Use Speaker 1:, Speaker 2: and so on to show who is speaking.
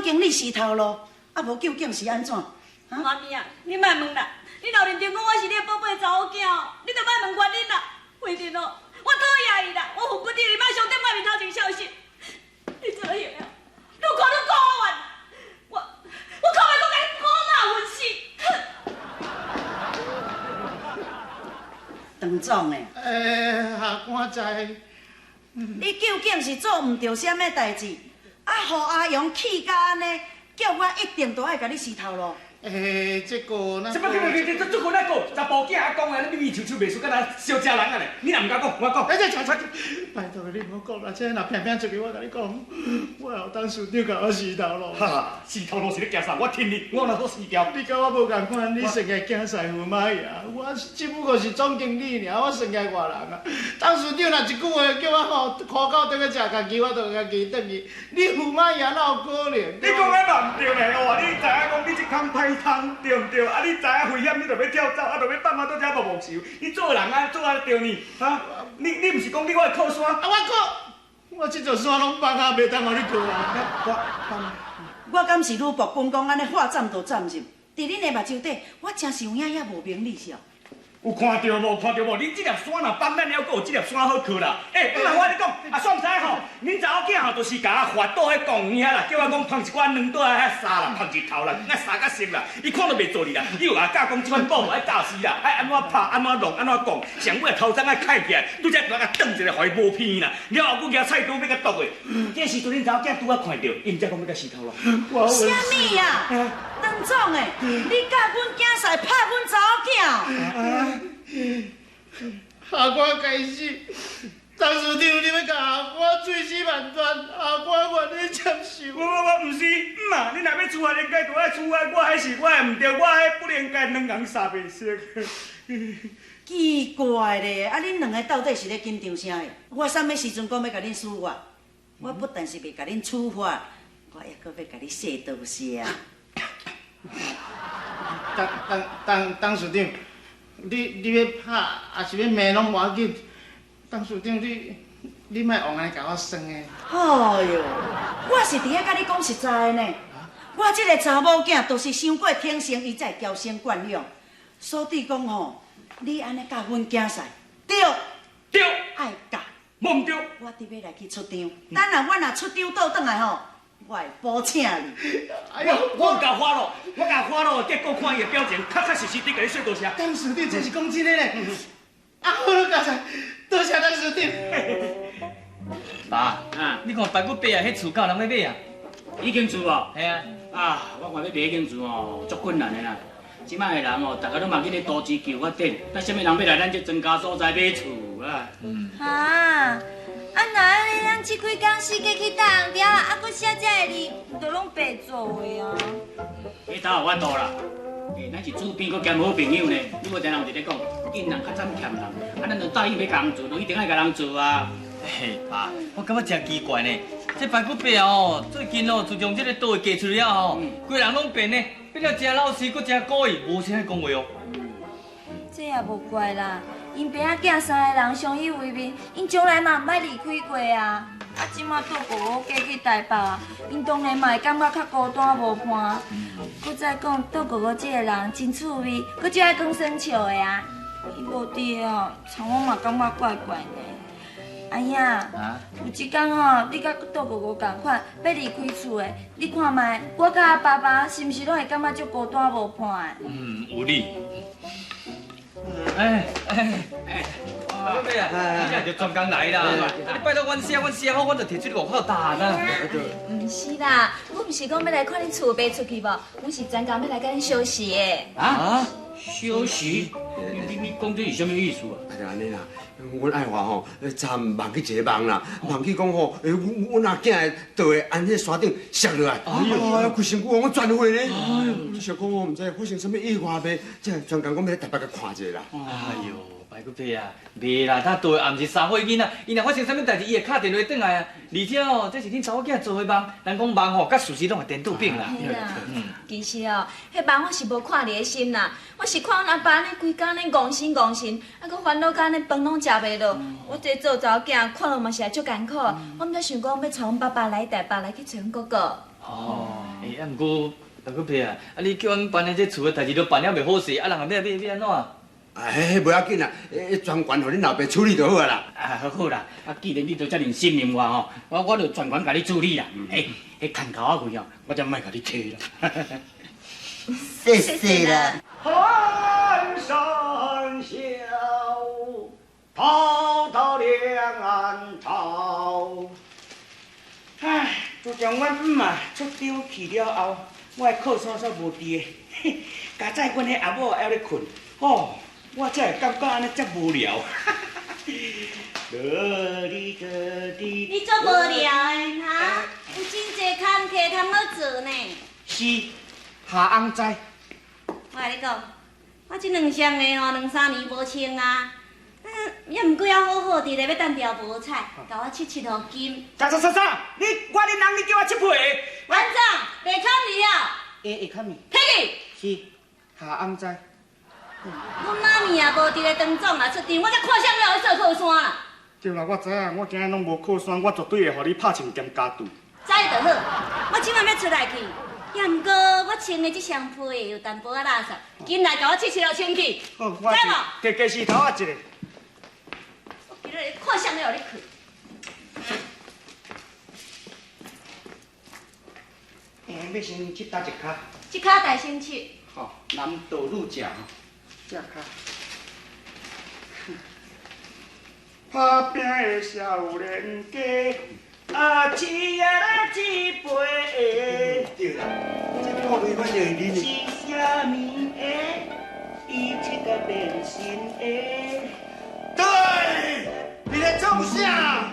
Speaker 1: 經理死頭路，啊無究竟是按怎？
Speaker 2: 媽咪啊，你莫問啦，你若認定講我是你的寶貝查某囝，你就莫問原因啦。為著哦，我討厭伊啦，我恨不得你馬上佇我面頭前消失。你做伙啊？愈看愈可怨，我可袂閣共你苦罵昏死。
Speaker 1: 陳總的，
Speaker 3: 欸，下官在。
Speaker 1: 你究竟是做毋著啥物代誌，啊，予阿勇氣甲按呢，叫我一定都愛共你死頭路。
Speaker 3: 欸，這個那
Speaker 4: 個，這這這個那個，查埔囝仔講的，你咪咪抽抽袂輸，敢若相食人按呢？你若毋敢講，我講。
Speaker 3: 欸，這這這，拜託你毋好講啦，這若偏偏出去，我共你講，我後董事長共我死頭路。
Speaker 4: 哈哈，死頭路是咧驚啥？我聽你，我若好死掉。
Speaker 3: 你佮我無仝款，你算個囝婿駙馬爺，我只不過是總經理爾，我算個外人啊。董事長若一句話叫我吼苦口轉去食家己，我就家己轉去。你駙馬爺哪有可能？
Speaker 4: 你講的嘛毋對呢？哦，你知影講你這空歹通對毋對？啊，你知影危險，你就欲跳走，啊，就欲放媽倒遮無無仇。你做人啊，做啊對呢？哈？你毋是講你我的靠山？
Speaker 3: 啊，我靠！我這座山攏放啊，袂當予你靠啊！
Speaker 4: 我放。
Speaker 1: 我敢是女僕軍講按呢話斬就斬入，佇恁的目睭底，我真是有影遐無明理是哦。
Speaker 4: 有看著無？看著無？恁這粒山若放咱，猶閣有這粒山好靠啦。欸，本來我跟你講，啊，煞毋知吼，恁查某囝吼，就是共我發倒彼公園遐啦，叫我講芳一寡卵倒來遐撒啦，芳日頭啦，愛撒甲熟啦，伊看都袂做哩啦。伊有共教講這款布愛教死啦，愛按怎拍，按怎弄，按怎講，上尾頭鬃愛開起來，拄才來共斷一个，予伊無鼻啦。了後閣舉菜刀欲共剁的。這時陣恁查某囝拄仔看著，伊毋才講欲共死頭路。
Speaker 1: 啥物啊？陳總的，你教阮囝婿拍阮查某囝？
Speaker 3: 下官該死，董事長，你欲共下官碎屍萬段，下官願意接受。
Speaker 4: 我我我毋是，毋嘛，你若欲處罰應該就愛處罰，我彼是我的毋對，我彼不應該兩人三袂識。
Speaker 1: 奇怪咧，啊，恁兩个到底是咧緊張啥？我啥物時陣講欲共恁處罰？我不但是袂共恁處罰，我猶閣欲共你說多謝。
Speaker 3: 董董董董事長，你欲拍抑是欲罵攏無要緊。董事長，你莫用按呢共我耍的。
Speaker 1: 哎喲，我是佇遐共你講實在的呢。我這个查某囝，就是傷過天生，伊才會嬌生慣養。所以講吼，你按呢教阮囝婿，對，
Speaker 4: 對，
Speaker 1: 愛教，
Speaker 4: 無毋對。
Speaker 1: 我得欲來去出張，等下我若出張倒轉來吼，我會補請你。
Speaker 3: 哎喲，
Speaker 4: 我共發咯，我共發咯，結果看伊的表情，確確實實佇共你說多謝。
Speaker 3: 董事長，這是講真的呢。啊，好，剛才多謝董事長。
Speaker 5: 爸，你看排骨伯啊，彼厝敢有人欲買啊？
Speaker 6: 彼間厝哦。
Speaker 5: 嘿啊。
Speaker 6: 啊，我看欲買彼間厝哦，足困難的啦。這擺的人哦，逐家攏嘛去咧投資求發展，那啥物人欲來咱這莊家所在買厝啊？
Speaker 2: 哈，啊若按呢，咱這幾工四界去搭紅條，啊，閣寫這个字，都攏白做的啊。
Speaker 6: 彼頭有法度啦，欸，咱是主編閣兼好朋友呢。你無聽人有佇咧講，見人較慘欠人，啊，咱就答應欲共人做，就一定愛共人做啊。
Speaker 5: 嘿，爸，我感覺真奇怪呢，這排骨伯哦，最近哦，自從這个刀會嫁出去了後，規人攏變呢，變了真老實，閣真古意，無啥愛講話哦。
Speaker 2: 這也無怪啦，𪜶爸仔囝三个人相依為命，𪜶從來嘛毋捌離開過啊。啊，這馬杜哥哥嫁去台北啊，𪜶當然嘛會感覺較孤單無伴。閣再講，杜哥哥這个人真趣味，閣足愛講耍笑的啊。伊無佇哦，參我嘛感覺怪怪呢。阿兄，有一工吼，你佮杜哥哥仝款，欲離開厝的，你看覓，我佮阿爸爸是毋是攏會感覺足孤單無伴的？
Speaker 5: 嗯，有理。哎哎哎，阿妹啊，你若就專工來啦，啊你拜託阮寫，阮寫好，阮就提出去外口答啦。
Speaker 2: 毋是啦，阮毋是講欲來看恁厝賣出去無，阮是專工欲來佮恁相識的。
Speaker 6: 啊？相識？你講這是啥物意思啊？
Speaker 7: 啊，就按呢啦，阮愛華吼，昨昏夢去一个夢啦，夢去講吼，欸，阮阮阿囝的倒會按彼山頂摔落來，哎呀，規身軀予轉血咧。哎呦，這小可我毋知發生啥物意外袂，這專工講欲來台北共看一下啦。
Speaker 5: 哎喲，排骨伯啊，袂啦，他倒的也毋是三歲囡仔，伊若發生啥物代誌，伊會敲電話轉來啊。而且哦，這是恁查某囝做的夢，人講夢吼，佮事實攏會顛倒反啦。
Speaker 2: 嘿啦，其實哦，彼夢我是無看佇咧心啦，我是看阮阿爸按呢規工按呢戇神戇神，啊，閣煩惱甲按呢飯攏食袂落。我這做查某囝看落嘛是會足艱苦，我毋才想講欲帶阮爸爸來台北來去揣阮哥哥。
Speaker 5: 哦，欸，欸，啊，毋過排骨伯啊，啊你叫阮辦的這厝的代誌都辦了袂好勢，啊人欲欲欲按怎？
Speaker 7: 哎，無要緊啦，專權予恁老爸處理就好啊啦。
Speaker 6: 啊，好好啦，啊，既然你都遮爾信任我吼，我就全權共你處理啦。欸，彼牽頭仔費哦，我才莫共你提啦。
Speaker 1: 謝謝啦。
Speaker 4: 寒山小，滔滔兩岸潮。唉，自從阮姆仔出張去了後，我的靠山煞無佇的，佳哉阮彼阿某還咧睏，哦，我才會感覺按呢遮無聊。
Speaker 8: 你足無聊的哈？有真濟工課通好做呢。
Speaker 4: 是，夏翁知。
Speaker 8: 我共你講，我這兩雙鞋吼，兩三年無穿啊。嗯，也毋過猶好好佇咧，欲等著無彩，共我拭拭予金。
Speaker 4: 啥啥啥啥？你我恁翁，你叫我拭皮？
Speaker 8: 院長，袂堪你啊！
Speaker 4: 會會堪你。
Speaker 8: 起去。
Speaker 4: 是，夏翁知。
Speaker 8: 阮媽咪也無佇咧，當總也出張，我才看啥物予伊做靠山啦。
Speaker 4: 對啦，我知影，我今日攏無靠山，我絕對會予你拍穿兼家具。
Speaker 8: 知就好，我這擺欲出來去，也毋過我穿的這雙皮有淡薄仔垃圾，緊來共我拭拭予清氣。
Speaker 4: 好，我
Speaker 8: 知無？
Speaker 4: 摕家私頭仔一个。
Speaker 8: 我今日看啥物予你去。
Speaker 4: 欸，欲先拭佗一跤？
Speaker 8: 這跤大先拭。
Speaker 4: 吼，男倒女食吼，這跤。打拼的少年家，啊，一啊啦一杯的。
Speaker 7: 對啦，這顧慮反正是恁的。
Speaker 4: 是啥物的？伊這個變心的。
Speaker 3: 對，你咧創啥？